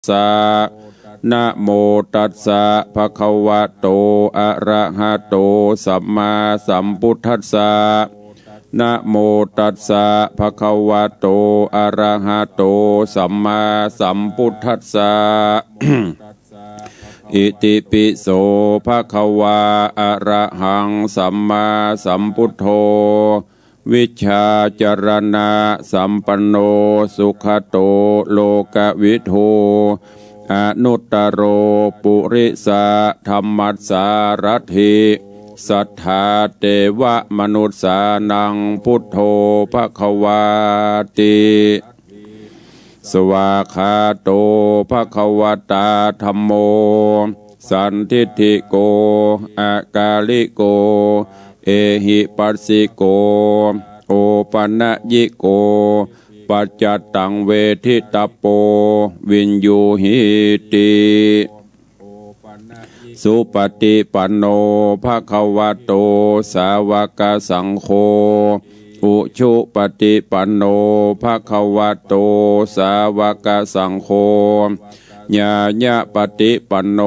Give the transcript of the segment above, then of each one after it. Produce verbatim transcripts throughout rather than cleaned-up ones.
สะ นะโมตัสสะ ภะคะวะโต อะระหะโต สัมมาสัมพุทธัสสะ นะโมตัสสะ ภะคะวะโต อะระหะโต สัมมาสัมพุทธัสสะ อิติปิโส ภะคะวา อะระหัง สัมมาสัมพุทโธ วิชชาจารณะสัมปันโน สุขะโต โลกะวิทู อนุตตโร ปุริสะธัมมัสสารัตถิ สัทธาเตวะมนุสสานัง พุทโธ ภะคะวาติ สวากขาโต ภะคะวะตา ธัมโม สันทิฏฐิโก อะกาลิโก เอหิปัสสิโก โอปะนะยิโก ปัจจัตตัง เวทิตัปโป วิญญูหีติ สุปะติปันโน ภะคะวะโต สาวะกะสังโฆ อุชุปะติปันโน ภะคะวะโต สาวะกะสังโฆ ญาญะปะติปันโน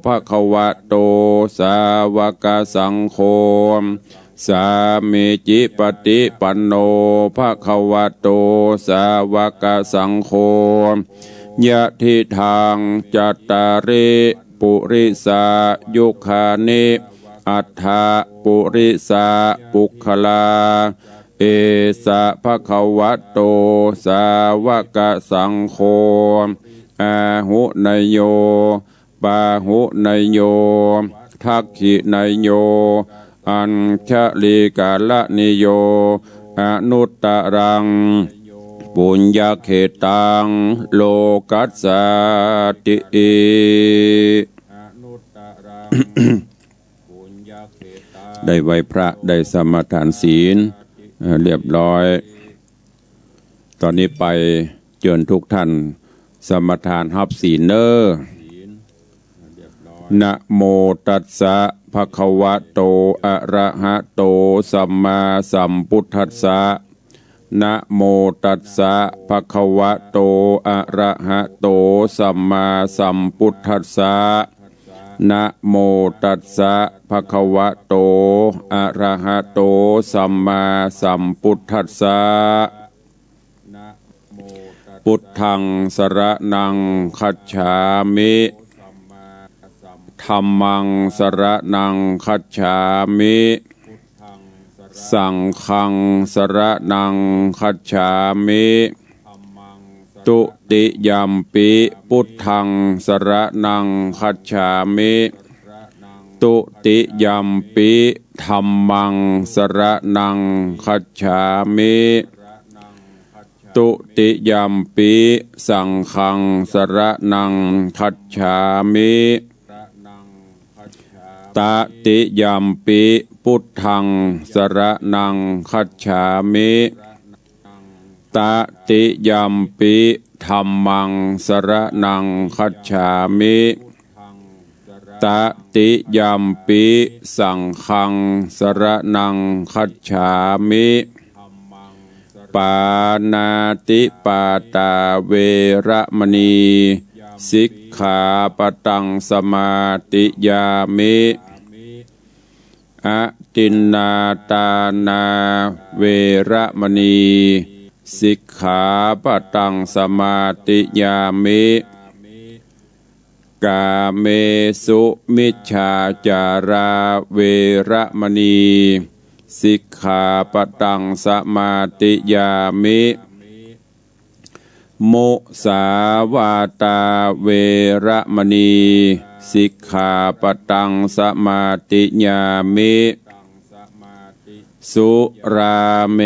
ภะคะวะโต สาวะกะสังโฆ สามีจิปะติปันโน ภะคะวะโต สาวะกะสังโฆ ยะทิทัง จัตตาริ ปุริสายุคานิ อัฏฐะ ปุริสาปุคคลา เอสะ ภะคะวะโต สาวะกะสังโฆ อาหุเนยโย ปาหุเนยโย ทักขิเนยโย อัญชลีกะระณีโย อนุตตรัง ปุญญะเขตัง โลกัสสาติ ได้ไหว้พระ ได้สมาทานศีล เอ่อ เรียบร้อย ต๋อนนี้ไปเจิญทุกท่านสมาทานฮับศีลเน่อ นะโมตัสสะ ภะคะวะโต อะระหะโต สัมมาสัมพุทธัสสะ นะโมตัสสะ ภะคะวะโต อะระหะโต สัมมาสัมพุทธัสสะ นะโมตัสสะ ภะคะวะโต อะระหะโต สัมมาสัมพุทธัสสะ พุทธัง สรณัง คัจฉามิ ธัมมัง สรณัง คัจฉามิ สังฆัง สรณัง คัจฉามิ ตุติยัมปิ พุทธัง สรณัง คัจฉามิ ตุติยัมปิ ธัมมัง สรณัง คัจฉามิ ตุติยัมปิ สังฆัง สรณัง คัจฉามิ ตติยัมปิ พุทธัง สรณัง คัจฉามิ ตติยัมปิ ธัมมัง สรณัง คัจฉามิ ตติยัมปิ สังฆัง สรณัง คัจฉามิ ปาณาติปาตา เวระมะณี สิกขาปะตัง สมาธิยามิ อทินนาทานา เวระมะณี สิกขาปะตัง สมาธิยามิ กาเมสุมิจฉาจารา เวระมะณี สิกขาปะตัง สมาธิยามิ มุสาวาตา เวระมะณี สิกขาปะตัง สมาธิยามิ สุราเม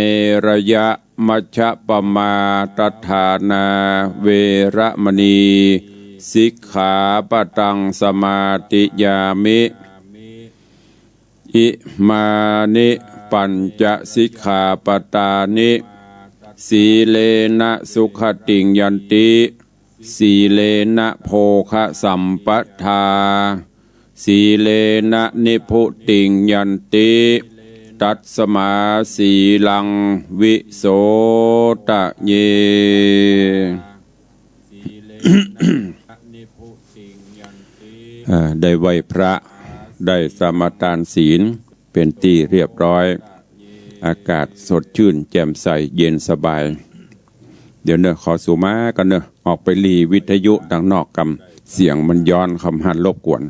รยะ มัชฌะปะมาทฐานา เวระมะณี สิกขาปะตัง สมาธิยามิ อิมานิ ปัญจสิกขาปะตานิ สีเลนะ สุขติง ยันติ สีเลนะ โภคะสัมปทา สีเลนะ นิพพุติง ยันติ ตัสมา สีลัง วิโสทะเย สีเลนะ เอ่อ ได้ไหว้พระ ได้สมาทานศีล เป๋นตี้เรียบร้อย อากาศสดชื่นแจ่มใสเย็นสบาย เดี๋ยวเนอะ ขอสูมาก่อนเนอะ ออกไปหลีวิทยุตังนอกก่ำ เสียงมันย้อน คำหันรบกวน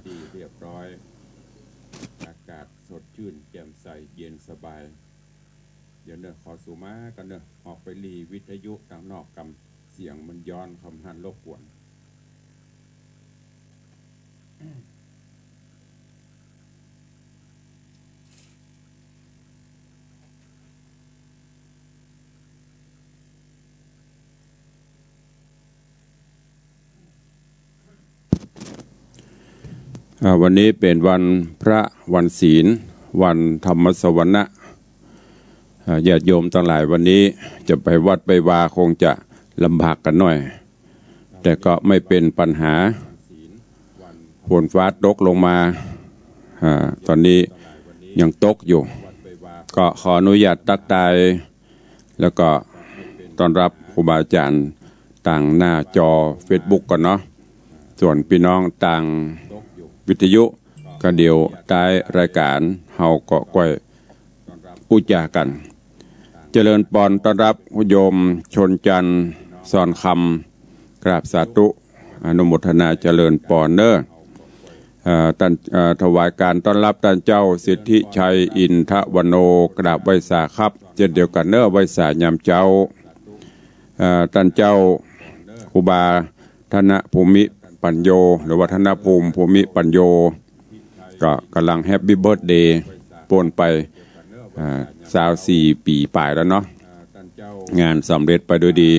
อากาศสดชื่นแจ่มใสเย็นสบาย เดี๋ยวเนอะ ขอสูมาก่อนเนอะ ออกไปหลีวิทยุตังนอกก่ำ เสียงมันย้อน คำหันรบกวน อ่า วันนี้เป๋นวันพระ วันศีล วันธรรมสวนะ อ่า ญาติโยมตังหลายวันนี้จะไปวัดไปวาคงจะลำบากกั๋นหน้อย แต่ก็ไม่เป๋นปัญหา ฝนฟ้าตกลงมา อ่า ต๋อนนี้ยังตกอยู่ ก็ขออนุญาตตั๊กทาย แล้วก็ต้อนรับครูบาอาจ๋ารย์ตางหน้าจอเฟซบุ๊กก่อนเนาะ ส่วนปี้น้องตางวิทยุ ก็เดี๋ยวท้ายรายก๋านเฮาก็ก้อยอู้จ๋ากั๋น เจริญปอน ต้อนรับโยมชนจันทร์ สอนคำ กราบสาธุ อนุโมทนาเจริญปอนเนอะ เอ่อ ต้าน เอ่อ ถวายก๋านต้อนรับต้านเจ้าสิทธิชัย อินทวโน กราบไหว้สาครับ เจ้นเดียวกั๋นเนอะ ไหว้สายามเจ๊า เอ่อ ต้านเจ้าครูบาธนภูมิปัญโญ หรือว่าธนภูมิภูมิปัญโญ ก็ก่ำลังแฮปปี้เบิร์ธเดย์ป๊นไป อ่า ซาวสี่ปี๋ป๋ายแล้วเนาะ งานสำเร็จไปโดยดี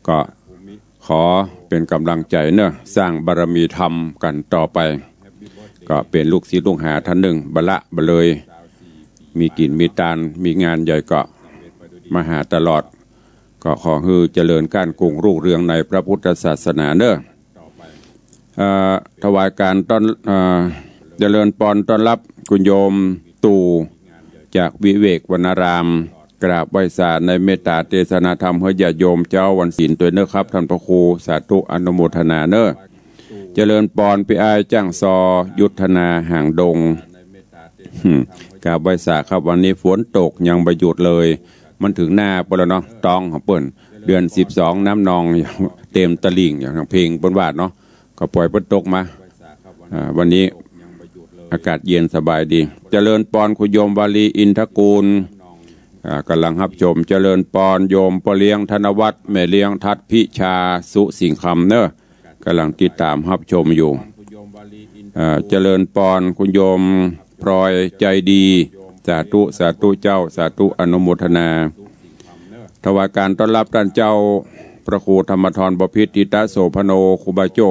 ก็ขอเป๋นก๋ำลังใจ๋เนอะ สร้างบารมีธรรมกั๋นต่อไป ก็เป๋นลูกศิษย์ลูกหาต้านนึ่ง บ่ละบ่เลย มีกิ๋นมีตาน มีงานใหญ่ก็มาหาตลอด ก็ขอหื้อเจริญก้านกุ่งรุ่งเรืองในพระพุทธศาสนาเนอะ เอ่อ ถวายก๋านต้อน เอ่อ เจริญปอนต้อนรับคุณโยมตู่ จากวิเวกวนาราม กราบไหว้สาในเมตตาเตสนาธรรมหื้อญาติโยมเจ๊าวันศีลตวยเนอะครับ ต้านพระครู สาธุ อนุโมทนาเนอะ เจริญปอนปี้อ้ายจ้างซอ ยุทธนา หางดง อืม กราบไหว้สาครับ วันนี้ฝนตกยังบ่หยุดเลย มันเถิงหน้าไปแล้วเนาะ ต้องของเปิ้น เดือนสิบสองน้ำนองเตรียมตลิ่ง อย่างเพลงเปิ้นว่าเนาะ ก็ปล่อยเปิ้นตกมา อ่า วันนี้อากาศเย็นสบายดี เจริญปอนคุณโยมวาลี อินทกูล อ่า ก่ำลังฮับชม เจริญปอนโยมป้อเลี้ยงธนวัฒน์ แม่เลี้ยงทัดพิชา สุสิงห์คำเนอะ ก่ำลังติดต๋ามฮับชมอยู่ อ่า เจริญปอนคุณโยมพลอยใจดี สาธุ สาธุเจ้า สาธุ อนุโมทนา ถวายก๋านต้อนรับต้านเจ้าพระครูธรรมธรบพิตร ธิตโสภโณ ครูบาโจ้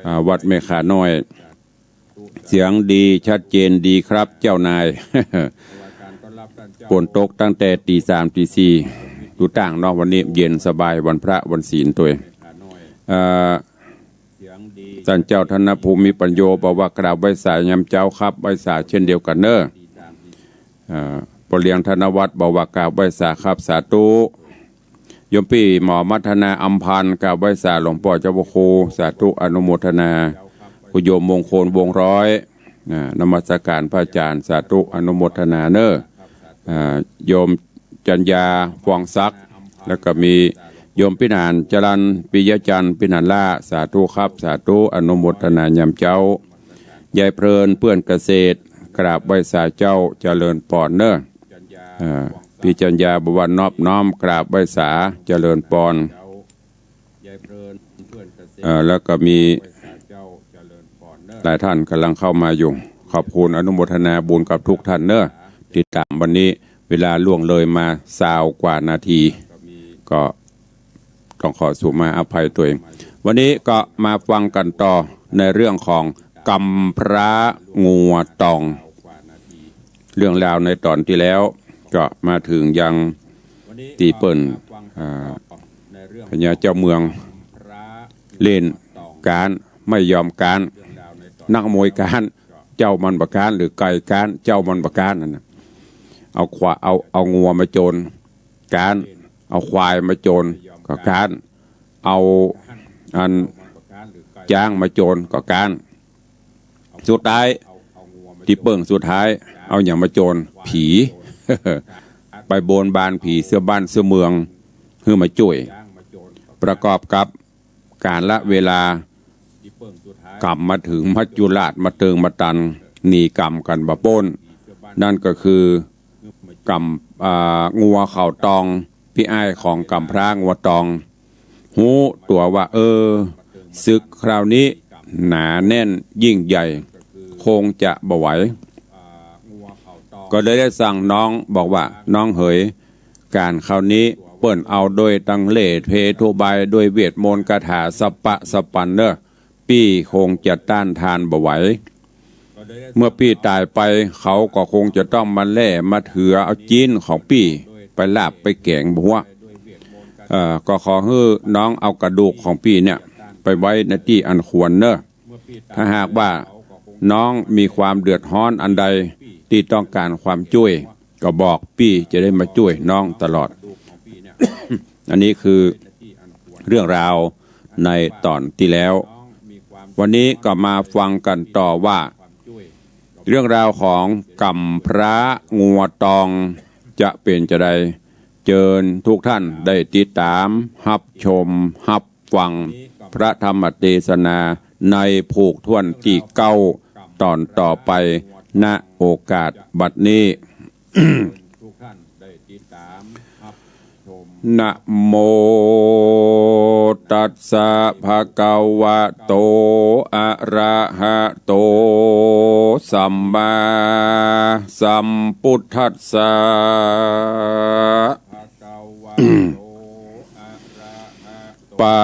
อ่า วัดแม่ขาน้อย เสียงดีชัดเจนดีครับเจ้านาย ฝนตกตั้งแต่ตี๋สามตี๋สี่ ดูต่างเนาะ วันนี้เย็นสบาย วันพระวันศีลตวย เอ่อ ต้านเจ้าธนภูมิปัญโญบอกว่ากราบไหว้สายามเจ๊าครับ ไหว้สาเจ้นเดียวกั๋นเนอะ เอ่อ ป้อเลี้ยงธนวัฒน์บอกว่ากราบไหว้สาครับ สาธุ โยมปี้หมอมัทนา อำพันธ์ กราบไหว้สาหลวงป้อเจ้าพระครู สาธุ อนุโมทนา คุณโยมมงคล วงศ์ร้อย อ่า นมัสก๋านพระอาจารย์ สาธุ อนุโมทนาเนอะ อ่า โยมจัญญา ฟองศักดิ์ แล้วก็มีโยมปี้หนาน จรัญ ปิยจันทร์ ปี้หนานล่า สาธุครับ สาธุ อนุโมทนายามเจ๊า ยายเพลิน เปื้อนเกษตร กราบไหว้สาเจ้า เจริญปอนเนอะ อ่า ปี้จัญญาบอกว่านอบน้อมกราบไหว้สา เจริญปอน เอ่อ แล้วก็มีหลายท่านก่ำลังเข้ามาอยู่ ขอบคุณอนุโมทนาบุญกับทุกท่านเนอะ ติดต๋ามวันนี้ เวลาล่วงเลยมาซาวกว่านาที ก็ต้องขอสูมาอภัยตวย วันนี้ก็มาฟังกั๋นต่อในเรื่องของกำพร้างัวตอง เรื่องราวในต๋อนตี้แล้ว ก็มาเถิงยังตี้เปิ้น อ่า พญาเจ้าเมืองเล่นก๊าน ไม่ยอมก๊าน นักมวยก๊าน เจ้ามันบ่ก๊าน หรือใครก๊าน เจ้ามันบ่ก๊านนั่นน่ะ เอาควา- เอา เอางัวมาโจรก๊าน เอาควายมาโจรก็ก๊าน เอาอัน จ๊างมาโจรก็ก๊าน สุดท้าย ตี้เปิ้งสุดท้าย เอาหยังมาโจร ผี ไปบนบานผีเสื้อบ้านเสื้อเมือง หื้อมาจ้วย ประกอบกับก๋าลเวลา ก๋ำมาเถิงมัจจุราชมาเติงมาตัน หนีก๋ำกั๋นบ่ป๊น นั่นก็คือ ก๋ำ อ่า งัวขาวตอง ปี้อ้ายของก๋ำพร้างัวตอง ฮู้ตั๋วว่า เออ ศึกคราวนี้หนาแน่นยิ่งใหญ่ คงจะบ่ไหว ก็เลยได้สั่งน้องบอกว่า น้องเหย ก๋านคราวนี้เปิ้นเอาโดยตังเหล่เพทุบาย โดยเวทมนต์คาถาสะปะสะปันเน่อ ปี้คงจะต้านทานบ่ไหว เมื่อปี้ต๋ายไป เขาก็คงจะต้องมาแล่มาเถือเอาจิ๊นของปี้ไปลาบไปแก๋งบ่ฮู้ เอ่อ ก็ขอหื้อน้องเอากระดูกของปี้เนี่ย ไปไว้ในตี้อันควรเน่อ ถ้าหากว่าน้องมีความเดือดฮ้อนอันใดตี้ต้องก๋านความจ้วย ก็บอกปี้จะได้มาจ้วยน้องตลอด อันนี้คือเรื่องราวในต๋อนตี้แล้ว วันนี้ก็มาฟังกั๋นต่อว่า เรื่องราวของก๋ำพร้างัวตองจะเป๋นจาใด เจิญทุกท่านได้ติดต๋ามฮับชมฮับฟังพระธรรมเตสนาในผูกถ้วนตี้เก้า ต๋อนต่อไป ณ โอกาสบัดนี้ นะโมตัสสะภะคะวะโต อะระหะโต สัมมาสัมพุทธัสสะ ปา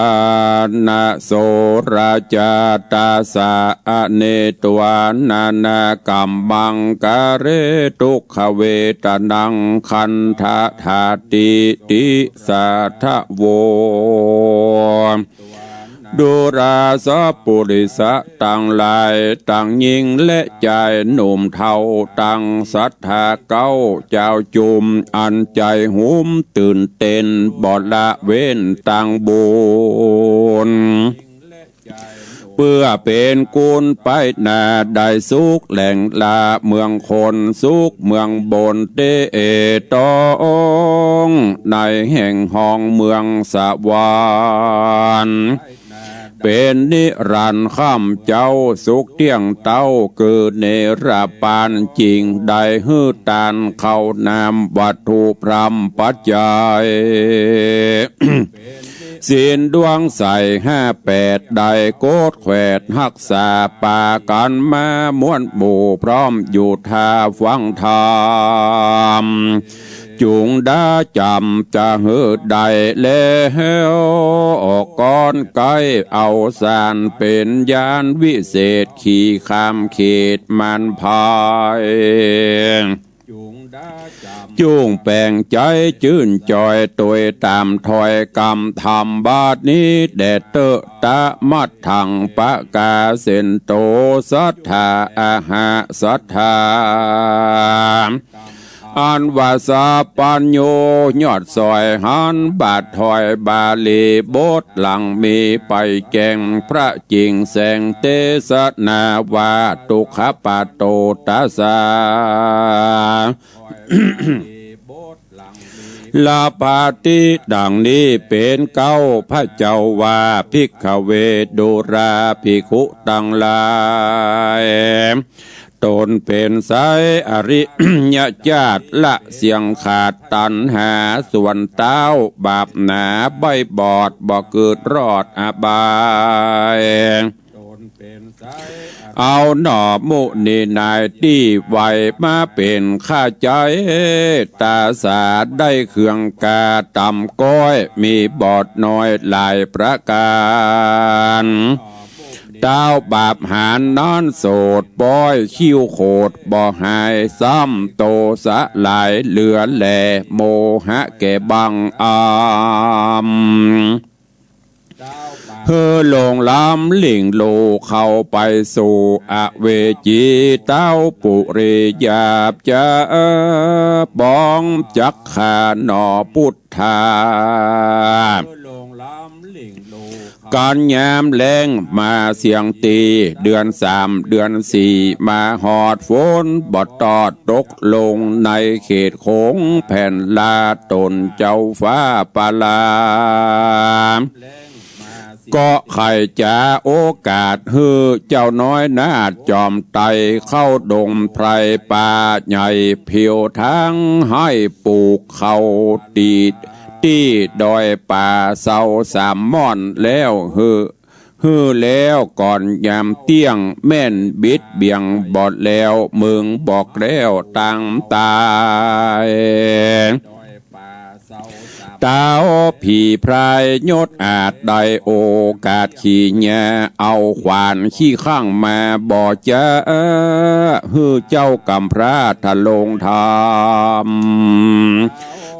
ณะโสระจาตาสะ อเนกตวานานากัมมัง กะเร ทุกขเวทนัง ขันธะทาติติสาทะโว ดูราสะปุริสะตังหลาย ตังญิงและจายหนุ่มเฒ่า ตังศรัทธาเก๊าเจ้าจุม อันใจ๋หุมตื่นเต้น บ่ละเว้นตังบุญ เปื้อเป๋นกุญไปหน้า ได้สุขแหล่งละเมืองคน สุขเมืองบนเต๊ตอง ในแห่งห้องเมืองสวรรค์ เป๋นนิรันดร์ค่ำเจ๊า สุขเตี้ยงเต๊า คือเนรปานจิ่ง ได้หื้อตานข้าวน้ำวัตถุพร่ำปัจจัย ศีลดวงใสห้าแปด ได้โกฏแขวดฮักษา ปากั๋นมาม่วนหมู่พร้อมอยู่ท่าฟังธรรม จุ่งดาจ๋ำจะหื้อได้แล้ว ก่อนใก้เอาสารเป๋นญาณวิเศษ ขี่ข้ามเขตม่านพาย จุ่งแป๋งใจ๋จื้นจอย ตวยต๋ามถ้อยกำธรรมบาทนี้แด่เต๊อะ ตะมัตถัง ปะกาเสนโต สัตถา อะหะสัตถา อันว่าสัพพัญญู ยอดสอยหันบาทถ้อยบาลี บทหลังมีไปแจ้ง พระจิ่งแสงเตสนาว่า ทุกขปาโตตัสสะ ละปาติดังนี้เป๋นเก๊า พระเจ้าว่า ภิกขเว ดูราภิกขุตังหลาย ตนเป๋นไสยอริยจาติ ละเสี้ยงขาดตัณหา ส่วนเต๊าบาปหนา ใบ้บอดบ่เกิดรอดอบาย เอาหน่อมุนีนายตี้ไหว มาเป๋นข้าใจ๊ ตาสาได้เครื่องกาตำก้อย มีบอดน้อยหลายประก๋าน เต๊าบาปหาญนอนโสด ป้อยคิ้วโขดบ่หาย ซ้ำโตสะหลายเหลือแล โมหะแก่บั้งอำ หื้อหลงล้ำหลิ่งลู่เข้าไปสู่อเวจี เต๊าปุริหยาบจะปองจักข้าหน่อพุทธา กันยามแล้งมาเสี้ยงตี้ เดือนสามเดือนสี่มาฮอด ฝนบ่ตอดตกลงในเขตโขง แผ่นลาดต๋นเจ้าฟ้าปาลา ก็ใค่จะโอกาสหื้อเจ้าน้อยนาฏจอมไตร เข้าดงไพรป่าใหญ่เผียว ทั้งหื้อปลูกข้าวตี้ ตี้ดอยป่าเซาสามม่อนแล้วหื้อ หื้อแล้วก่อนยามเตี้ยง แม่นบิดเบี่ยงบ่แล้ว เมืองบอกแล้วตางตาย เต้าผีพรายยศอาจได้โอกาสขี้เหี่ย เอาขวานขี้ข้างมาบ่จ๊ะ หื้อเจ้ากำพร้าทะลงธรรม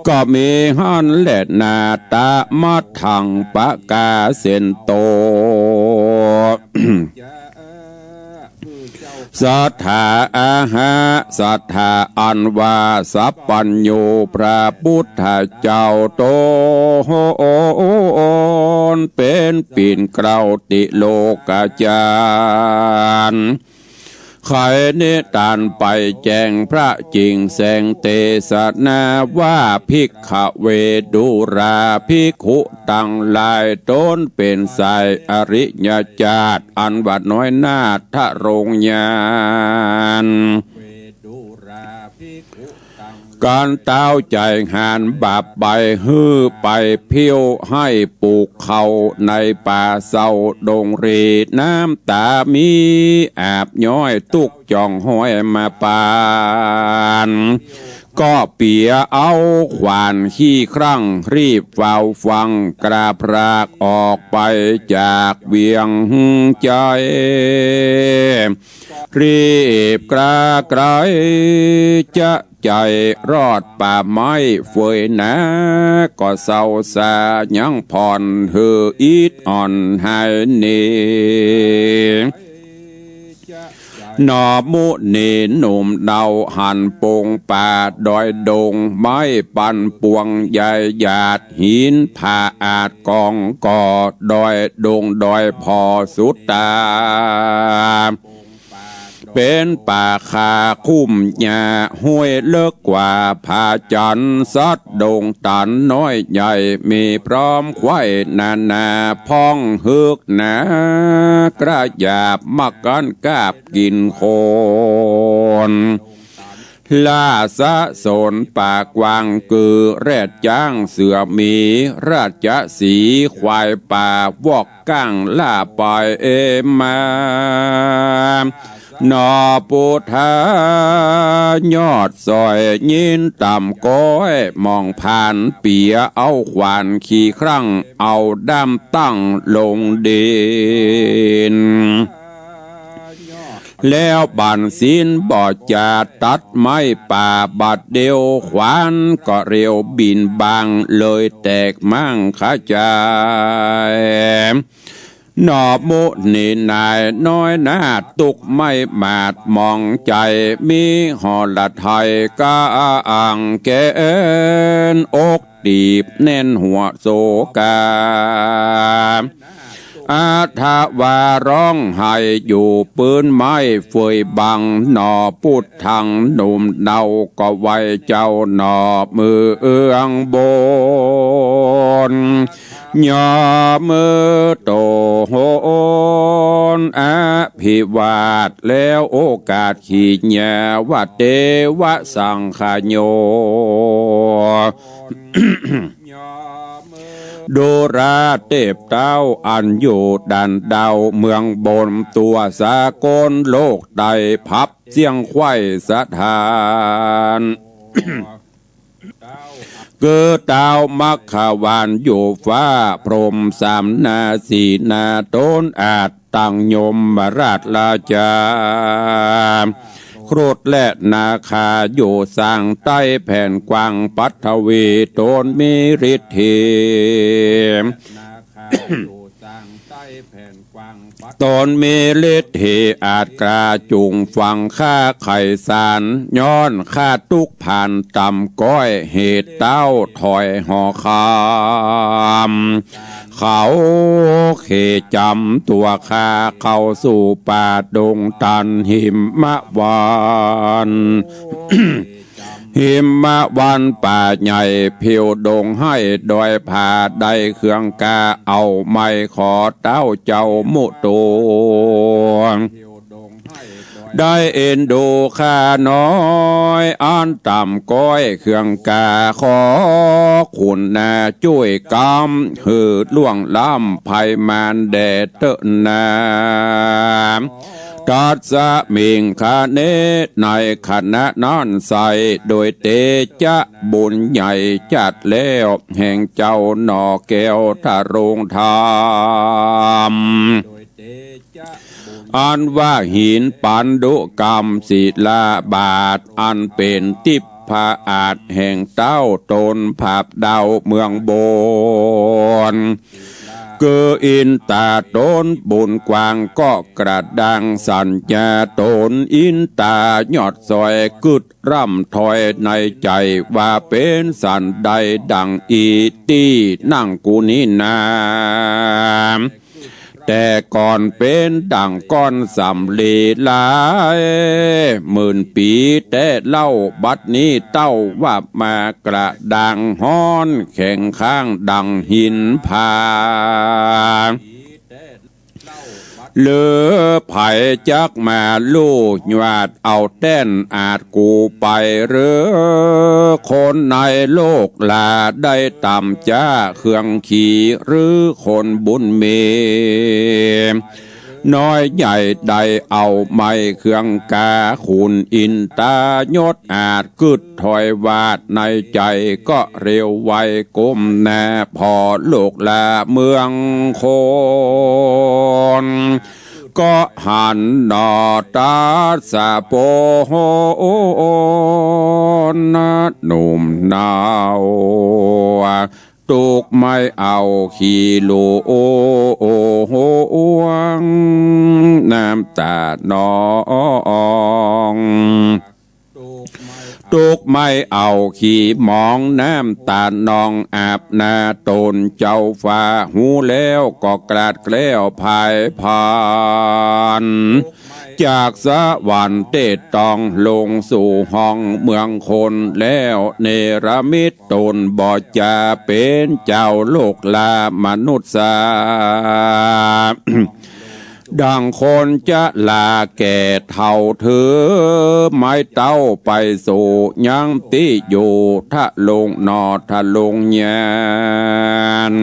ก็มีหั้นแลนา ตะมัดถังปะกาเสนโต สัตถาอาหะ สัตถาอันว่าสัพพัญญู พระปุทธเจ้าต๋น เป๋นปิ่นเกล้าติโลกจาตร ใค่นิทานไปแจ้งพระจิ่งแสงเตสนาว่า ภิกขเวดูราภิกขุตังหลาย ต๋นเป๋นสายอริยจาตร อันว่าน้อยนาฏทรงญาณ ก๋านเต้าใจ๋หาญบาปไป หื้อไปเผียวหื้อปลูกข้าวในป่าเซาดงรี น้ำต๋ามีอาบย้อย ตุ๊กจ้องห้อยมาปาน ก็เปียเอาขวานขี้ครั้ง รีบฟ้าวฟังกล้าพรากออกไปจากเวียงใจ๋ รีบกล้าไกลจะใจ๋รอดป่าไม้เฟยหนา ก็เซาสายังผ่อนหื้ออิดอ่อนหายหนี หนอมุนีหนุ่มเดาหันปงป่าดอยดง ไม้ปันปวงใหญ่หยาด หินผาอาดกองก่อ ดอยดงดอยผ่อสุดต๋า เป๋นป่าคาคุ้มหญ้า ห้วยเลิกกว่าผาจันทร์ สัตว์ดงตันน้อยใหญ่ มีพร้อมไขว่นานา พ่องเฮือกหนา กระหยาบมักกั๋นกาบกิ๋นคน ราษฎรสนป่ากว้าง กือแรดจ๊างเสือหมี ราชสีห์ควายป่าวอกก้าง ล่าไปมา หนอปุทธายอดสอย ยินต่ำก้อยมองผ่าน เปียเอาขวานขี้ครั้ง เอาด้ามตั้งลงดิน แล้วบั่นศีลบ่จาด ตัดไม้ป่าบัดเดียว ขวานก็เร็วบิ่นบาง เลยแตกม้างขะจาย หนอมุนีนายน้อยนาฏ ตุ๊กไม้หมาดหมองใจ๋ มีหรทัยกะอังแกนอก ตีบแน่นหัวโศกา อาทวาร้องไห้อยู่ปื้นไม้เฟยบัง หนอปุทธังหนุ่มเดาก็ไหว้เจ้าหนอเมืองบน ยอมือโตนอภิวาท แล้วโอกาสขี้เหี่ยว่า เตวะสังขโย ดูราเทพเต้าอันอยู่ด่านดาวเมืองบน ตั๋วสากลโลกใต้ พับเสี้ยงไขว่สถาน คือเต้ามัคควานอยู่ฟ้า พรหมสามนาสี่นา ต๋นอาจตั้งยมราชราชา ครุฑและนาคาอยู่สางใต้ แผ่นกว้างปฐวี ต๋นมีฤทธี ต๋นมีฤทธีอาจกล้าจุ่งฝังฆ่าไขสาร ย้อนฆ่าตุ๊กผ่านต่ำก้อย เหตุเต้าถอยหอคำ เขาเขจ๋ำตั๋วข้าเข้าสู่ป่าดงตันหิมวัน หิมวันป่าใหญ่ผิวดงไฮ่ดอยผาได้เครื่องกล้าเอาไม้ขอเต้าเจ้ามุตวง ได้เอ็นดูข้าน้อยอันต่ำก้อยเครื่องกล้าขอคุณนาจ้วยกำหื้อล่วงล้ำภัยมารแด่เต๊อะนา ตัสมิงคะเน ในขณะนั้นไส้โดยเตจะบุญใหญ่จัดแล้วแห่งเจ้าหน่อแก้วทะโรงธรรม อันว่าหินปันดุกรรมศิลาบาทอันเป๋นทิพพอาทแห่งเต้าตนผาบดาวเมืองบน คืออินต๋าต๋นบุญกว้างก็กระด้างสัญญาต๋นอินต๋ายอดสอยกึ๊ดร่ำถ้อยในใจ๋ว่าเป๋นสันใดดั่งอี้ตี้นั่งกูนี้นา แต่ก่อนเป๋นดั่งก้อนสำลีหลายหมื่นปี๋แต่เล่า บัดนี้เต้าว่ามากระด้างฮ้อนแข็งข้างดั่งหินผา หรือใผจักมาลู่หยาดเอาแต้นอาจกูไปหรือ คนในโลกลาได้ต่ำจ๊าเครื่องขี่หรือคนบุญมี น้อยใหญ่ได้เอาไม้เครื่องกล้าคุณอินต๋ายศอาจกึ๊ดถ้อยวาดในใจ๋ก็เร็วไวก้มหน้าผ่อโลกลาเมืองคน ก็หันหน่อตัสสะโปโหนะหนุ่มเนา ตุ๊กไม่เอาขี้หลวงน้ำต๋านอง ตุ๊กไม่เอาขี้หมองน้ำต๋านองอาบหน้าต๋นเจ้าฟ้าฮู้แล้วก็กราดแกล้วผายพาน จากสวรรค์เตดตองลงสู่ห้องเมืองคนแล้วเนรมิตต๋นบ่จาเป๋นเจ้าโลกลามนุษย์สา ดั่งคนจะลาแก่เฒ่าถือไม้เต้าไปสู่ยังตี้อยู่ทะลงหน่อทะลงยาน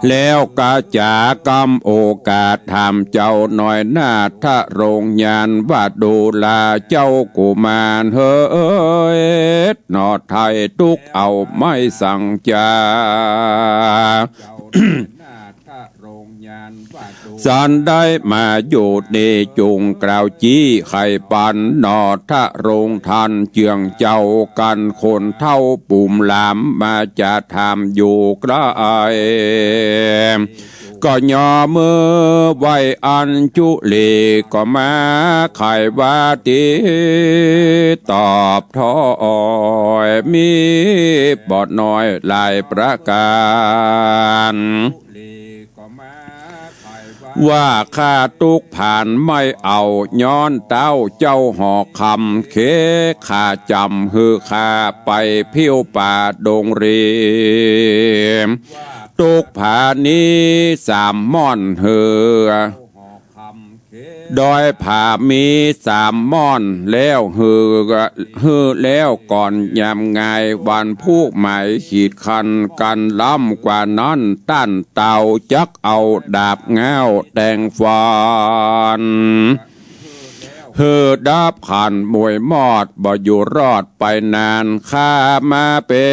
แล้วกาจ๋ากำโอกาสถามเจ้าหน่อยนาทะลงยานว่าดูราเจ้ากุมารเหย หน่อไทยตุ๊กเอาไม้สังจา สันได้มาอยู่นี่จุ่งกล่าวจี้ไขปันหน่อทะลงทันเจืองเจ้ากั๋นคนเฒ่าปุ่มหลามมาจะถามอยู่ไกล ก็ยอเมือไหว้อัญจุลีก็มาไขว่าตี้ตอบถ้อยมีบ่น้อยหลายประก๋าน ว่าข้าตุ๊กผ่านไม่เอาย้อนเต้าเจ้าหอกคำ เขข้าจ๋ำหื้อข้าไปผิวป่าดงรี ตุ๊กผานี้สามม่อนหื้อ ดอยผามีสามม่อนแล้วหื้อ หื้อแล้วก่อนยามงายวันพูกหมายขีดคันกั๋นล้ำกว่านั้น ต้านเต่าจักเอาดาบง้าวแตงฟัน หื้อดับขันมวยมอดบ่อยู่รอดไปนาน ข้ามาเป๋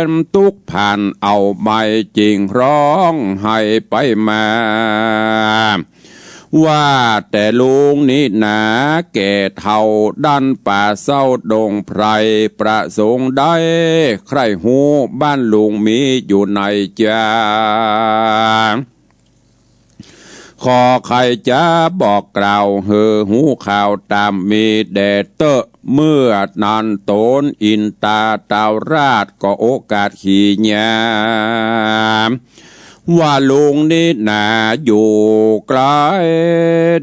นตุ๊กผ่านเอาไม้จิ่งฮ้องไห้ไปมา ว่าแต่ลุงนี้หนาแก่เฒ่าดั้นป่าเศร้าดงไพร ประสงค์ใดใคร่ฮู้บ้านลุงมีอยู่ไหนจา ขอใค่จะบอกกล่าวหื้อฮู้ข่าวต๋ามมีแด่เต๊อะ เมื่อนั้นต๋นอินตาเต้าราชก็โอกาสขี่ยาม ว่าลุงนี้หนาอยู่ไก๋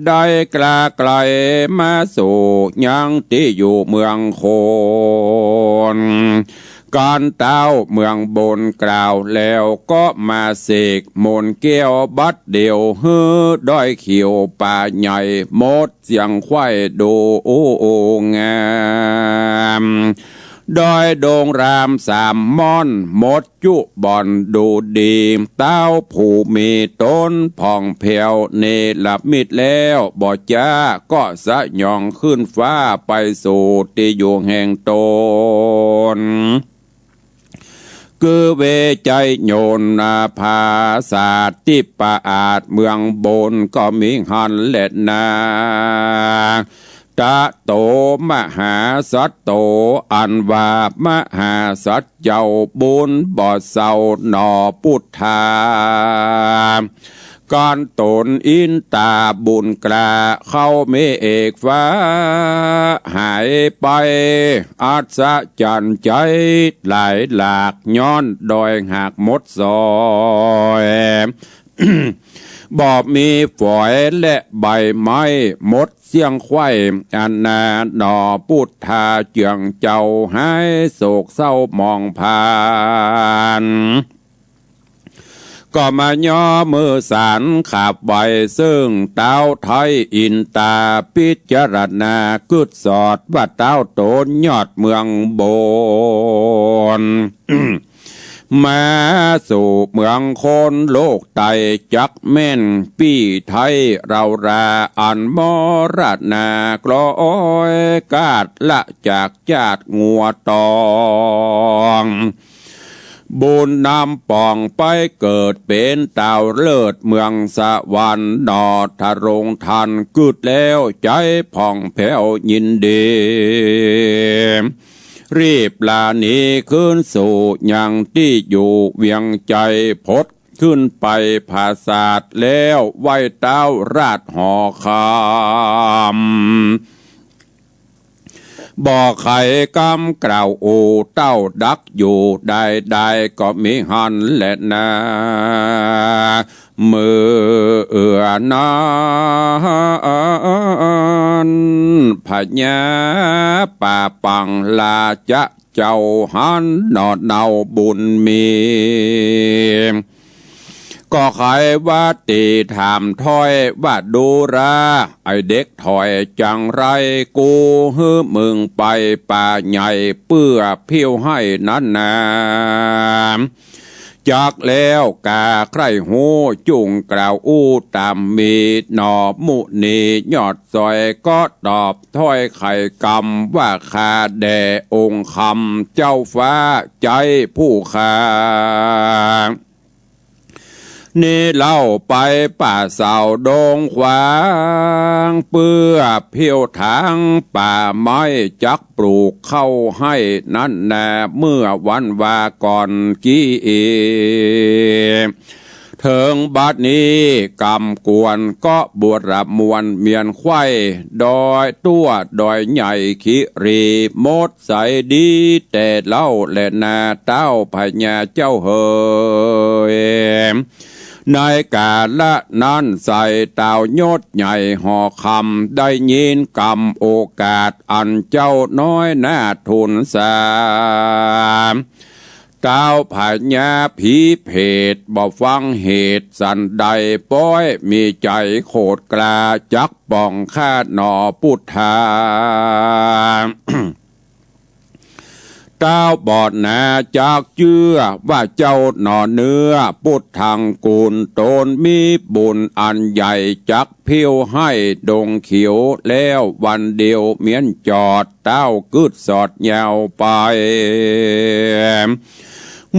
ได้กล้าไก๋มาสู่ยังตี้อยู่เมืองคน ก๋านเต้าเมืองบนกล่าวแล้วก็มาเสกมนต์แก้วบัดเดี่ยว หื้อดอยเขียวป่าใหญ่หมดเสี้ยงไขว้ดูโอ้โอ้งาม ดอยโด่งรามสามม่อนหมดจุบ่อนดูดี เต้าผู้มีต๋นผ่องแผ้วเนรมิตแล้ว บ่จ๊าก็สยองขึ้นฟ้าไปสู่ตี้อยู่แห่งต๋น คือเวไชยนนท์ผาสาททิพย์อาจเมืองบนก็มีหั้นแลนา ตะโตมหาสัตโต อันว่ามหาสัตว์เจ้าบุญบ่เศร้าหน่อปุทธา ก๋านต๋นอินตาบุญกล้าเข้าเมฆฟ้า หายไปอัศจรรย์ใจ๋หลายหลาก ย้อนดอยหักหมดซอย บ่มีฝอยและใบไม้หมดเสี้ยงไขว้ อันนาหน่อปุทธาเจื้องเจ้าหายโศกเศร้าหมองผ่าน ก็มาย่อมือสานขับไหว้เซิ่งเต้าไทยอินตา พิจารณากึ๊ดสอดว่าเต้าต๋นยอดเมืองบน มาสู่เมืองคนโลกใต้จักแม่นปี้ไทยเฮารา อันมรณาคล้อยกาดละจากจาติงัวตอง บุญนำป่องไปเกิดเป๋นเต้าเลิศเมืองสวรรค์หน่อ ทรงทันกึ๊ดแล้วใจ๋ผ่องแผ้วยินดี รีบลาหนีคืนสู่ยังตี้อยู่เวียงไชย ผดขึ้นไปผาสาทแล้วไหว้เต้าราชหอคำ บ่ไขกำกล่าวอู้เต้าดักอยู่ได้ได้ก็มีหั้นแลนา เมื่อเอื้อนั้นพญาป่าปังราชะเจ้าหันหน่อเนาบุญมี ก็ไขว่าตี้ถามถ้อยว่าดูรา ไอ้เด็กถ้อยจังไร กูหื้อมึงไปป่าใหญ่เปื้อผิวไฮ่นั้นนา จักแล้วกาใคร่ฮู้จุ่งกล่าวอู้ต๋ามมีหน่อ มุนียอดสอยก็ตอบถ้อยไขกำว่า ข้าแด่องค์คำเจ้าฟ้าไชยผู้ข้า นี้เล่าไปป่าเสาดงขวาง เปื้อผิวถางป่าไม้จักปลูกเข้าไฮ่นั้นนา เมื่อวันวาก่อนกี้ เถิงบัดนี้กำกวนก็บวชละมวลเมียนไขว้ ดอยตั้วดอยใหญ่คิรีหมด ใสดีแต่เล่าแลนาเต้าพญาเจ้าเหย ในกาละนั้นไส้เต้ายศใหญ่หอคำ ได้ยินกำโอกาสอันเจ้าน้อยนาทูลสา เต้าพญาผีเผตบ่ฟังเหตุสันใด ป๊อยมีใจ๋โขดกล้าจักป่องข้าหน่อปุทธา เต้าบ่หนาจักเจื้อว่าเจ้าหน่อเนื้อปุทธังกูล ต๋นมีบุญอันใหญ่จักผิวไฮ่ดงเขียว แล้ววันเดียวเมียนจอด เต้ากึ๊ดสอดยาวไป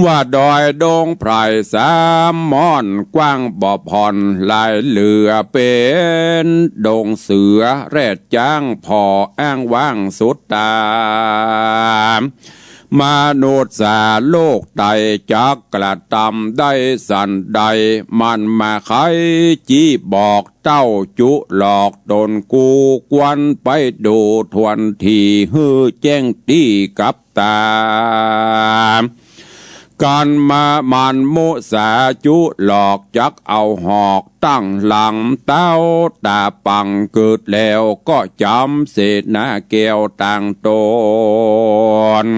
ว่าดอยดงไพรสามม่อนกว้างบ่ผ่อน ลายเหลือเป๋นดงเสือแรดจ๊างผ่ออ้างว้างสุดต๋า มนุษย์สาโลกไตจักกระตำได้สันใด มันมาไขจี้บอกเต้าจุหลอกต๋นกู ควรไปดูทวนถี่หื้อแจ้งตี้กับต๋า กันมามันมุสาจุหลอกจักเอาหอกตั้งหลังเต้า ต๋าปังเกิดแล้วก็จ๋ำเสนาแก้วต่างต๋น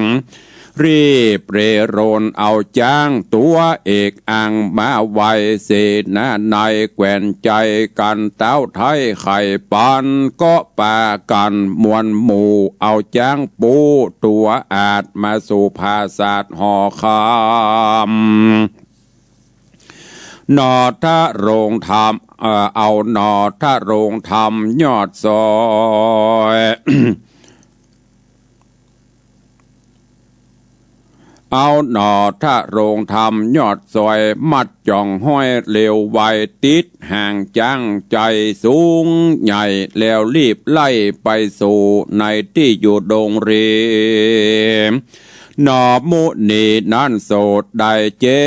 รีบเรโรนเอาจ๊างตั๋วเอกอังมาไหว้เสนาในแควนใจ๋ กันเต้าไท้ไข่ปัน ก็ปากั๋นมวลหมู่เอาจ๊างปูตั๋วอาดมาสู่ผาสาทหอคำ หน่อทะโรงธรรม เอ่อ เอาหน่อทะโรงธรรมยอดซอย เอาหน่อทะโรงธรรมยอดซอย มัดจ่องห้อยเลวไว ติดหางจ๊างใจ๋สูงใหญ่ แล้วรีบไล่ไปสู่ในตี้อยู่ดงเร หน่อมุนีนั้นโสดได้เจ็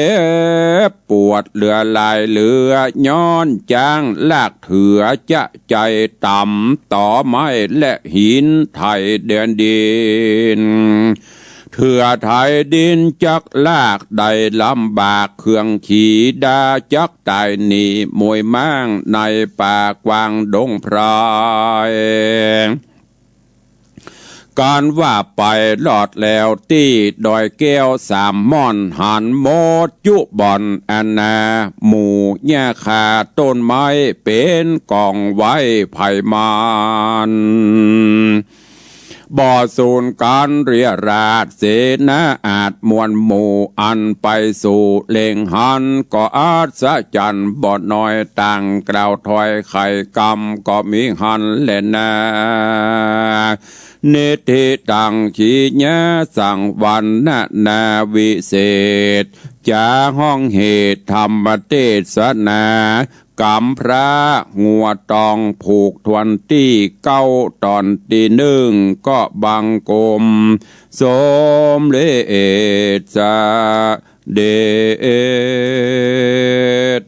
บปวดเหลือหลายเหลือ ย้อนจ๊างลากเถือจะใจ๋ต่ำ ตอไม้และหินไถ่แดนดิน เถือไถ่ดินจักลากได้ลำบาก เครื่องขี่ดาจักต๋ายหนีมวยม้าง ในป่ากว้างดงไพร กันว่าไปรอดแล้วตี้ดอยแก้วสามม่อน หันหมดจุบ่อนอันนา หมู่หญ้าคาต้นไม้เป๋นกองไว้ไพมัน บ่สูญกั๋นเรียราษ เสนาอาดมวลหมู่อันไปสู่เล็งหัน ก็อัศจรรย์บ่น้อย ต่างกล่าวถ้อยไขกำก็มีหั้นแลนา นิธิตัง ขีญาสังวรรณนาวิเศษ จาฮ้องเหตุธรรมเตสนา กำพร้างัวตองผูกถ้วนตี้เก๊าต๋อนตี้นึ่ง ก็บังคมสมเร็จเสด็จ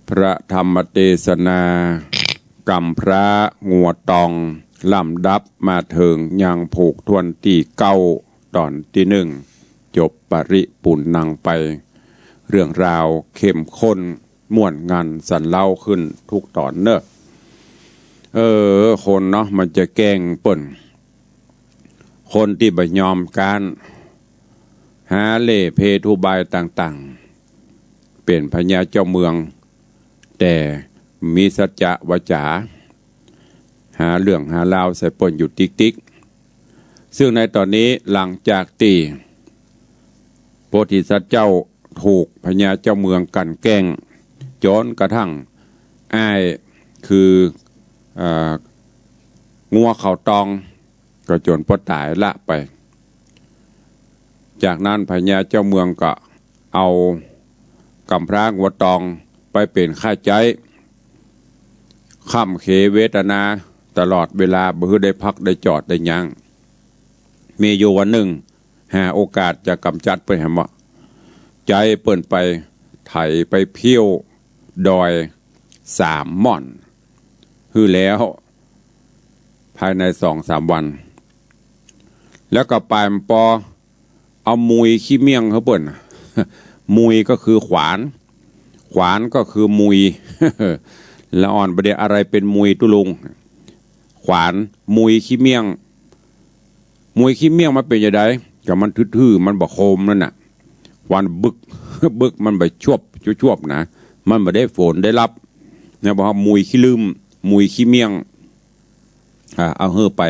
พระธรรมเตสนา กำพร้างัวตอง ลำดับมาเถิงยังผูกถ้วนตี้เก๊าต๋อนตี้นึ่ง จบปริปุณณังไป เรื่องราวเข้มข้นม่วนงันสันเล้าขึ้นทุกต๋อนเน่อ เออ คนเนาะมันจะแกล้งเปิ้น คนตี้บ่ยอมก๊าน หาเล่ห์เพทุบายต่างๆ เป๋นพญาเจ้าเมือง แต่มีสัจจะวาจ๋า หาเรื่องหาราวใส่เปิ้นอยู่ติ๊กๆ ซึ่งในต๋อนนี้หลังจากตี้โพธิสัตว์เจ้าถูกพญาเจ้าเมืองกลั่นแกล้ง จ๋นกระทั่งอ้ายคือ เอ่อ งัวเขาตอง ก็จ๋นป้อต๋ายละไป จากนั้นพญาเจ้าเมืองก็เอากำพร้างัวตองไปเป๋นข้าใจ๊ คร่ำเคเวทนาตลอดเวลา บ่หื้อได้พักได้จอดได้ยั้ง มีอยู่วันนึ่ง หาโอกาสจะก๋ำจัดเปิ้นแหมว่า ใจ๊เปิ้นไปไถไปเพี้ยวดอยสามม่อน หื้อแล้ว ภายในสองสามวัน แล้วก็ปายปอเอามุยขี้เมี่ยงหื้อเปิ้น มุยก็คือขวาน ขวานก็คือมุย ละอ่อนบ่าเดี่ยว อะไรเป๋นมุยตุ๊ลุง ขวาน มุยขี้เมี่ยง มุยขี้เมี่ยงมันเป๋นจะใด ก็มันทื่อๆ มันบ่คมนั่นน่ะ ฟันบึก บึก มันบ่ชวบ ชวบๆ นะ มันบ่ได้ฝนได้ลับ เนี่ย บอกว่ามุยขี้ลื่ม มุยขี้เมี่ยง อ่า เอาหื้อไป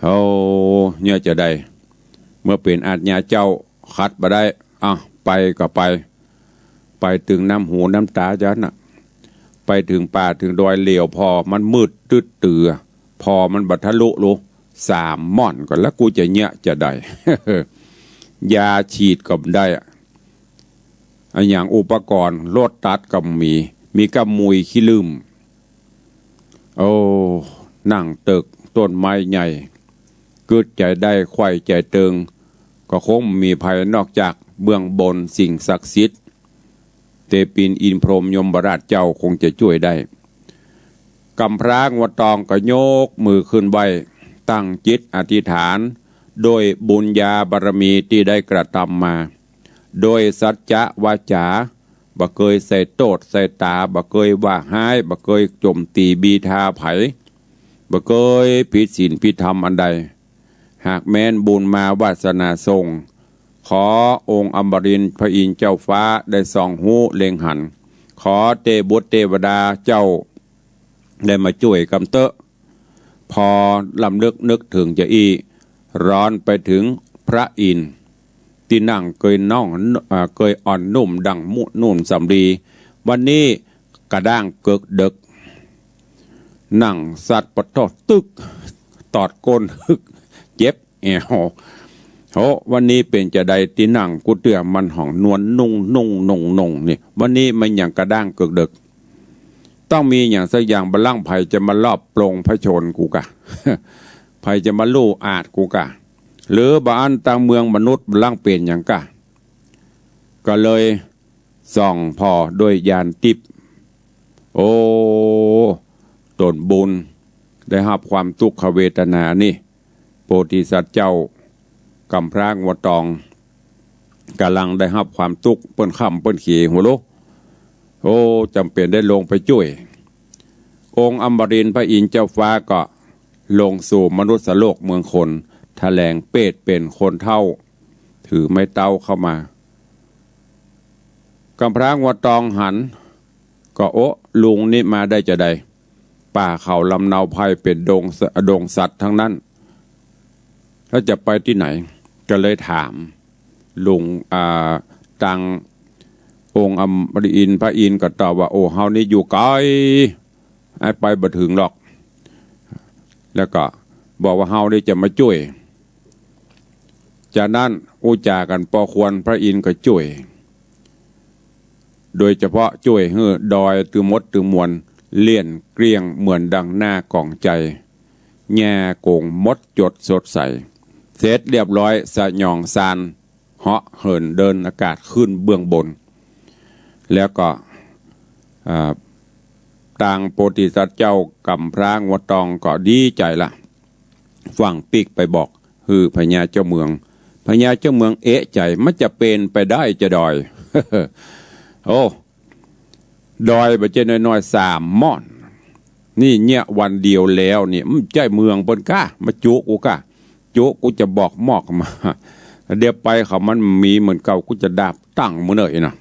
โอ้ เนี่ยจะใด เมื่อเป๋นอาญาเจ้า ขัดบ่ได้ อ่ะ ไปก็ไป ไปเถิงน้ำหูน้ำต๋าเจ้าน่ะ ไปเถิงป่าเถิงดอยเหลียวผ่อมันมืดตึ๊ดตือ ผ่อมันบ่ทะลุลุ สามม่อนก่อน แล้วกูจะเยียะจะใด ยาฉีดก็บ่ได้อะ อะหยังอุปกรณ์รถตัดก็บ่มี มีก้ามุยขี้ลื่ม โอ้ นั่งเติก ต้นไม้ใหญ่ กึ๊ดใจ๋ได้ไขว่ใจ๋เติง ก็คงบ่มีใผนอกจากเบื้องบนสิ่งศักดิ์สิทธิ์ เตปินอินทร์พรหมยมราชเจ้าคงจะจ้วยได้ ก๋ำพร้างัวตองก็ยกมือขึ้นไหว้ ตั้งจิตอธิษฐาน โดยบุญญาบารมีตี้ได้กระตำมา โดยสัจจะวาจ๋า บ่เกยใส่โต้ษใส่ต๋า บ่เกยว่าฮ้าย บ่เกยโจ๋มตี๋บีทาใผ บ่เกยผิดศีลผิดธรรมอันใด หากแม้นบุญมาวาสนาส่ง ขอองค์อมรินทร์พระอินทร์เจ้าฟ้าได้ส่องฮู้เล็งหัน ขอเตบุตรเตวดาเจ้าได้มาจ้วยกำเต๊อะ พอลำลึกนึกเถิงจาอี้ ร้อนไปเถิงพระอินทร์ ตี้นั่งเกยน่อง อ่า เกยอ่อนนุ่มดั่งมุกนุ่นสำลี วันนี้กระด้างเกิกเดิก นั่งสัดปะโต้ตึก ตอดก้นฮึก เจ็บแอว โห วันนี้เป๋นจาใด ตี้นั่งกู้เตื้อมันห้องนวลนุ่งนุ่งนุ่งนุ่งนี่ วันนี้มันหยังกระด้างเกิกเดิก ต้องมีหยังสักอย่าง บ่ลั้งใผจะมาลอบปลงพระชนม์กูก่ะ ใผจะมาลู่อาดกูก่ะ หรือบ่อั้นตางเมืองมนุษย์บ่ลั้งเป๋นหยังก่ะ ก็เลยส่องผ่อด้วยญาณทิพย์ โอ้ ต๋นบุญได้ฮับความตุ๊กขเวทนานี่ โพธิสัตว์เจ้าก๋ำพร้างัวตอง ก่ำลังได้ฮับความตุ๊ก เปิ้นค่ำเปิ้นเขวหัวโล โอ้ จ๋ำเป๋นได้ลงไปจ้วย องค์อมรินทร์พระอินทร์เจ้าฟ้าก็ลงสู่มนุษย์โลกเมืองคน แถลงเปรตเป๋นคนเฒ่า ถือไม้เต๊าเข้ามา ก๋ำพร้างัวตองหัน ก็ โอ้ ลุงนี่มาได้จาใด ป่าเขาลำเนาไพรเป๋นดงส- ดงสัตว์ทั้งนั้น แล้วจะไปตี้ไหน ก็เลยถามลุง อ่า ตางองค์อมรินทร์พระอินทร์ก็ตอบว่า โอ้ เฮานี่อยู่ไก๋ ไอ้ไปบ่เถิงหรอก แล้วก็บอกว่าเฮานี่จะมาจ้วย จากนั้นอู้จ๋ากั๋นปอควร พระอินทร์ก็จ้วย โดยเฉพาะจ้วยหื้อดอยตึงหมดตึงมวล เลี่ยนเกลี้ยงเหมือนดังหน้ากองไจ แง่โก๋งหมดจดสดใส เสร็จเรียบร้อย สยองซาน เหาะเหินเดินอากาศขึ้นเบื้องบน แล้วก็ อ่า ตางโพธิสัตว์เจ้าก๋ำพร้างัวตองก็ดีใจ๋ละ ฟั่งปิ๊กไปบอกหื้อพญาเจ้าเมือง พญาเจ้าเมืองเอะใจ๋ มันจะเป๋นไปได้จาดอย โอ้ ดอยบ่ใจ้น้อยๆ สามม่อน นี่เยียะวันเดียวแล้วเนี่ย มันใจ้เมืองเปิ้นก้า มาจุกูก้า จุกูจะบอกมอกมา เดี๋ยวไปเขามันมีเหมือนเก่า กูจะดาบตั้งมึงเน่อนะ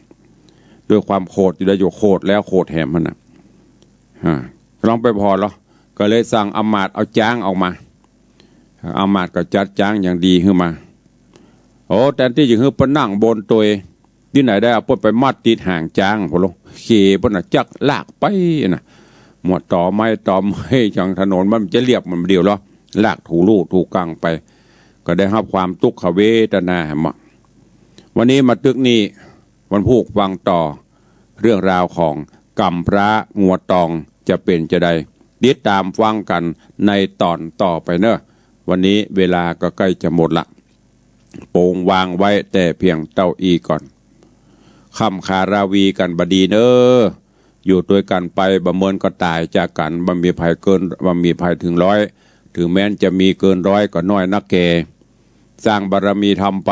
ด้วยความโขดอยู่แล้ว อยู่โขดแล้วโขดแหมหั้นน่ะ อ่า ลองไปผ่อเหรอ ก็เลยสั่งอำมาตย์เอาจ๊างออกมา อำมาตย์ก็จัดจ๊างอย่างดีหื้อมา โอ้ แทนตี้จะหื้อเปิ้นนั่งบนตวย ตี้ไหนได้ เอาเปิ้นไปมัดติดหางจ๊างพู้นโล เขเปิ้นน่ะจักลากไปน่ะ หมดตอไม้ตอไม้ อย่างถนนมันจะเรียบมันเดียวเหรอ ลากถูลู่ถูกังไป ก็ได้ฮับความตุ๊กขเวทนาแหม วันนี้มาตึกนี้ วันพูกฟังต่อ เรื่องราวของก๋ำพร้างัวตองจะเป๋นจาใด ติดต๋ามฟังกั๋นในต๋อนต่อไปเน่อ วันนี้เวลาก็ใก้จะหมดละ ปงวางไว้แต่เพียงเต้าอี้ก่อน ค่ำคาราวีกั๋นบ่ดีเน่อ อยู่ตวยกั๋นไป บ่เมินก็ต๋ายจากกั๋น บ่มีใผเกิน บ่มีใผเถิงร้อย เถิงแม้นจะมีเกินร้อยก็น้อยนักแก่ สร้างบารมีธรรมไป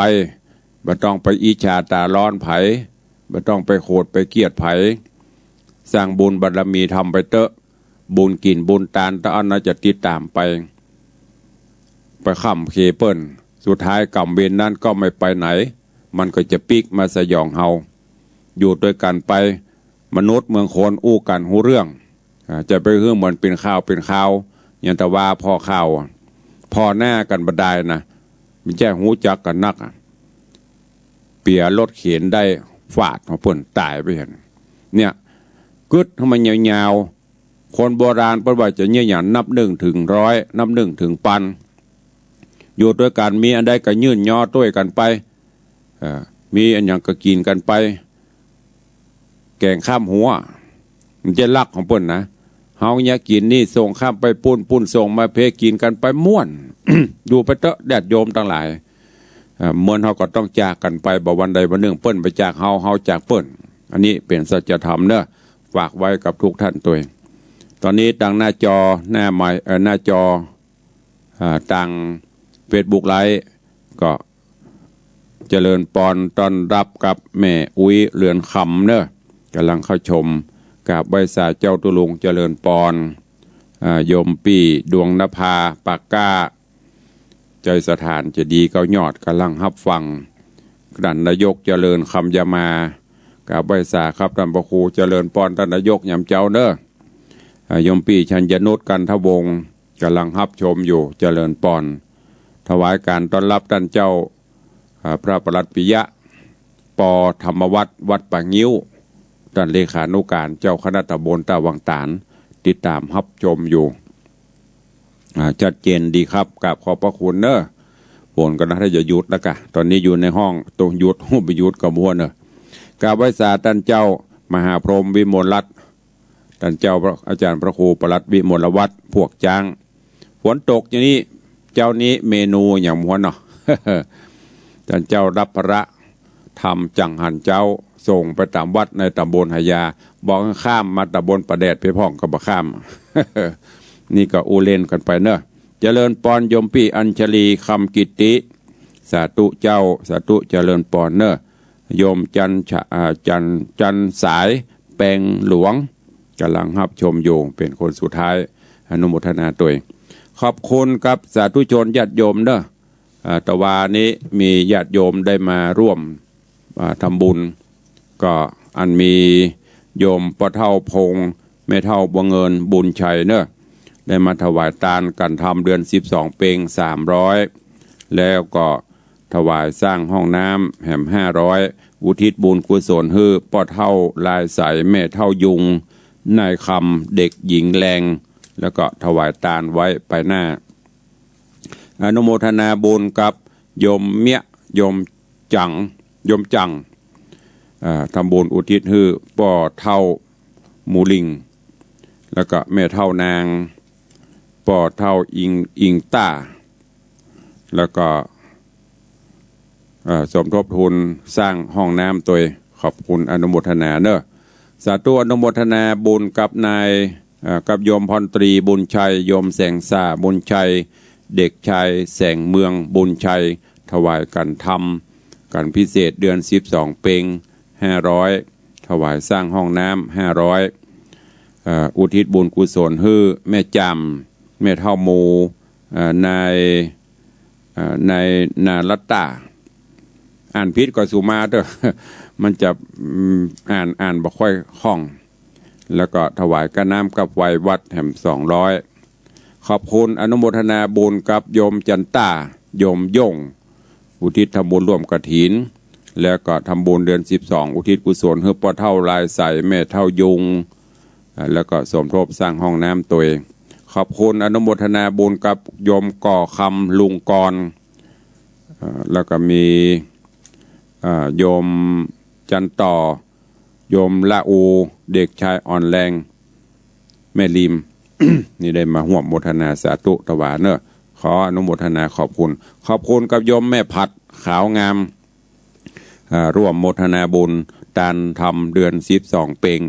บ่ต้องไปอิจฉาต๋าร้อนใผ บ่ต้องไปโขดไปเกลียดใผ สร้างบุญบารมีธรรมไปเต๊อะ บุญกิ๋นบุญตานตะอั้นน่าจะติดต๋ามไป ไปค้ำเขเปิ้น สุดท้ายก๋รรมเวรนั้นก็ไม่ไปไหน มันก็จะปิ๊กมาสยองเฮา อยู่ตวยกั๋นไป มนุษย์เมืองคนอู้กั๋นฮู้เรื่อง อ่า จะไปหื้อเหมือนเป๋นข่าวเป๋นข่าว อย่างตะวาผ่อข่าว ผ่อหน้ากั๋นบ่ดายนะ มันจะฮู้จักกั๋นนักอะ เปียรถเข็นได้ฟาดของเปิ้นต๋ายไปหั้น เนี่ย กึ๊ดหื้อมันยาวๆ คนโบราณเปิ้นว่าจะเยียะหยัง นับหนึ่งเถิงร้อย นับหนึ่งเถิงปัน อยู่ตวยกั๋น มีอันใดก็ยื่นยอตวยกั๋นไป เอ่อ มีอันหยังก็กิ๋นกั๋นไป แก๋งข้ามหัว มันจะลักของเปิ้นนะ เฮาเยียะกิ๋นนี่ส่งข้ามไปปู๊น ปู๊นส่งมาเพกิ๋นกั๋นไปม่วน อยู่ไปเต๊อะญาติโยมตังหลาย เอ่อ เหมือนเฮาก็ต้องจากกั๋นไป บ่วันใดวันนึ่งเปิ้นบ่จากเฮา เฮาจากเปิ้น อันนี้เป๋นสัจธรรมเนาะ ฝากไว้กับทุกท่านตวย ต๋อนนี้ตางหน้าจอหน้าไมค์ เอ่อ หน้าจอ อ่า ตางเฟซบุ๊กไลฟ์ ก็เจริญปอนต้อนฮับกับแม่อุ๊ยเรือนคำเนาะ ก่ำลังเข้าชม กราบไหว้สาเจ้าตุ๊ลุง เจริญปอน อ่า โยมปี้ดวงนภา ปากก้า ใจ๋สถานเจดีย์เก้ายอด ก่ำลังฮับฟัง ต้านนายกเจริญคำยามา กราบไหว้สาครับต้านพระครู เจริญปอนต้านนายกยามเจ๊าเนาะ อ่า โยมปี้ชัญญนุช กันทวงศ์ ก่ำลังฮับชมอยู่ เจริญปอน ถวายก๋านต้อนฮับต้านเจ้า อ่า พระปลัดปิยะ ป.ธรรมวัฒน์ วัดป่างิ้ว ต้านเลขานุก๋านเจ้าคณะตำบลต้าวังต๋าน ติดต๋ามฮับชมอยู่ อ่า ชัดเจนดีครับ กราบขอบพระคุณเนาะ ฝนก็น่าจะหยุดแล้วกะ ต๋อนนี้อยู่ในห้อง ตรงหยุด บ่หยุดก็บ่ฮู้เนาะ กราบไหว้สาต้านเจ้า มหาพรหมวิมลรัตน์ ต้านเจ้าพระ อาจ๋ารย์พระครูปลัดวิมลวัฒน์ พวกจ๊าง ฝนตกอย่างนี้ เจ๊านี้เมนูอย่างม้วนเนาะ ต้านเจ้าฮับภาระทำจังหันเจ๊า ส่งไปต๋ามวัดในต๋ำบลหายา บอกให้ข้ามมาต๋ำบลป่าแดดไปพ่องก็บ่ข้าม นี่ก็อู้เล่นกั๋นไปเนาะ เจริญปอนโยมปี้อัญชลี คำกิตติ สาธุเจ้า สาธุ เจริญปอนเนาะ โยมจันทร์ชะ อ่า จันทร์ จันทร์สาย แปงหลวง ก่ำลังฮับชมอยู่ เป๋นคนสุดท้าย อนุโมทนาตวย ขอบคุณกับสาธุชนญาติโยมเนาะ อ่า ตะวานี้มีญาติโยมได้มาร่วม อ่า ทำบุญ ก็อันมีโยมป้อเฒ่าพงษ์ แม่เฒ่าบัวเงิน บุญชัยเนาะ ได้มาถวายตานก๋านธรรมเดือนสิบสอง เปงสามร้อย แล้วก็ถวายสร้างห้องน้ำแหมห้าร้อย อุทิศบุญกุศลหื้อป้อเฒ่าลายใส แม่เฒ่ายุง นายคำ เด็กหญิงแลง แล้วก็ถวายตานไว้ไปหน้า อนุโมทนาบุญกับโยมเมี้ย โยมจัง โยมจัง อ่า ทำบุญอุทิศหื้อป้อเฒ่าหมูลิง แล้วก็แม่เฒ่านาง ป้อเฒ่าอิง อิงต้า แล้วก็ เอ่อ สมทบทุนสร้างห้องน้ำตวย ขอบคุณอนุโมทนาเนาะ สาธุอนุโมทนาบุญกับนาย เอ่อ กับโยมพลตรีบุญชัย โยมแสงสาบุญชัย เด็กชายแสงเมืองบุญชัย ถวายก๋านธรรม ก๋านพิเศษเดือนสิบสอง เปงห้าร้อย ถวายสร้างห้องน้ำห้าร้อย เอ่อ อุทิศบุญกุศลหื้อแม่จำ แม่เฒ่าหมู เอ่อ นาย เอ่อ นายนารัตตา อ่านผิดก็สุมาเต๊อะ มันจะ อืม อ่าน อ่านบ่ค่อยคล่อง แล้วก็ถวายก้าน้ำกับไฟวัดแหมสองร้อย ขอบคุณอนุโมทนาบุญกับโยมจันต้า โยมย่ง อุทิศทำบุญร่วมกฐิน แล้วก็ทำบุญเดือนสิบสอง อุทิศกุศลหื้อป้อเฒ่าลายใส แม่เฒ่ายุง อ่า แล้วก็สมทบสร้างห้องน้ำตวย ขอบคุณอนุโมทนาบุญกับโยมก่อคำ ลุงกร อ่า แล้วก็มี อ่า โยมจันต่อ โยมละอู เด็กชายอ่อนแรง แม่ริม นี่ได้มาฮ่วมโมทนาสาธุถวายเนาะ ขออนุโมทนาขอบคุณ ขอบคุณกับโยมแม่ผัด ขาวงาม อ่า ร่วมโมทนาบุญตานธรรมเดือนสิบสอง เปง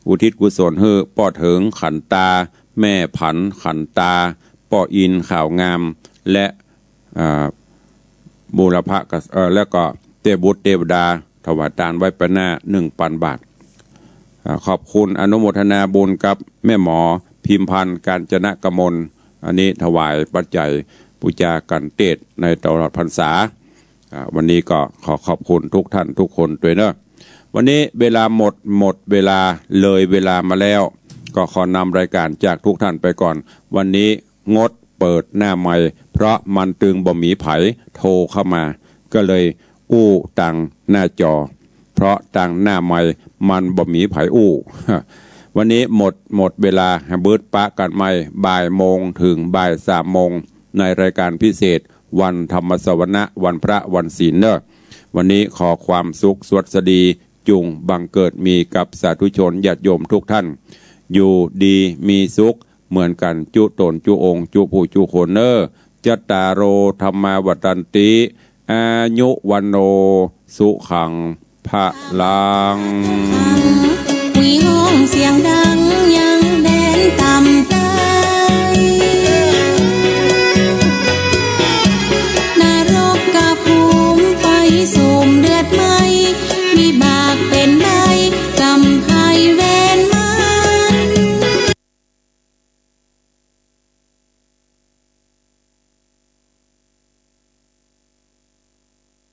อุทิศกุศลหื้อป้อเถิงขันตา แม่ผันขันตา ป้ออินขาวงาม และ อ่า บูรพะกษ- เอ่อ แล้วก็เตวบุตรเตวดา ถวายตานไว้ไปหน้า หนึ่งปันบาท อ่า ขอบคุณอนุโมทนาบุญกับแม่หมอพิมพันธ์ กาญจนกมล อันนี้ถวายปัจจัยปู๋จากั๋นเตศน์ในตลอดพรรษา อ่า วันนี้ก็ขอขอบคุณทุกท่านทุกคนตวยเนาะ วันนี้เวลาหมด หมดเวลา เลยเวลามาแล้ว ก็ขอนำรายการจากทุกท่านไปก่อน วันนี้งดเปิดหน้าไมค์ เพราะมันตึงบ่มีใผโทรเข้ามา ก็เลยอู้ตางหน้าจอ เพราะตางหน้าไมค์มันบ่มีใผอู้ วันนี้หมด หมดเวลา หื้อปะกั๋นใหม่บ่ายโมงถึงบ่ายสามโมง ในรายการพิเศษวันธรรมสวนะ วันพระวันศีลเนาะ วันนี้ขอความสุขสวัสดีจุ่งบังเกิดมีกับสาธุชนญาติโยมทุกท่าน อยู่ดีมีสุขเหมือนกั๋นจุ๊ต๋นจุ๊องค์จุ๊ผู้จุ๊คนเน่อ จัตตาโร ธัมมา วัฑฒันติ อายุ วัณโณ สุขัง พลัง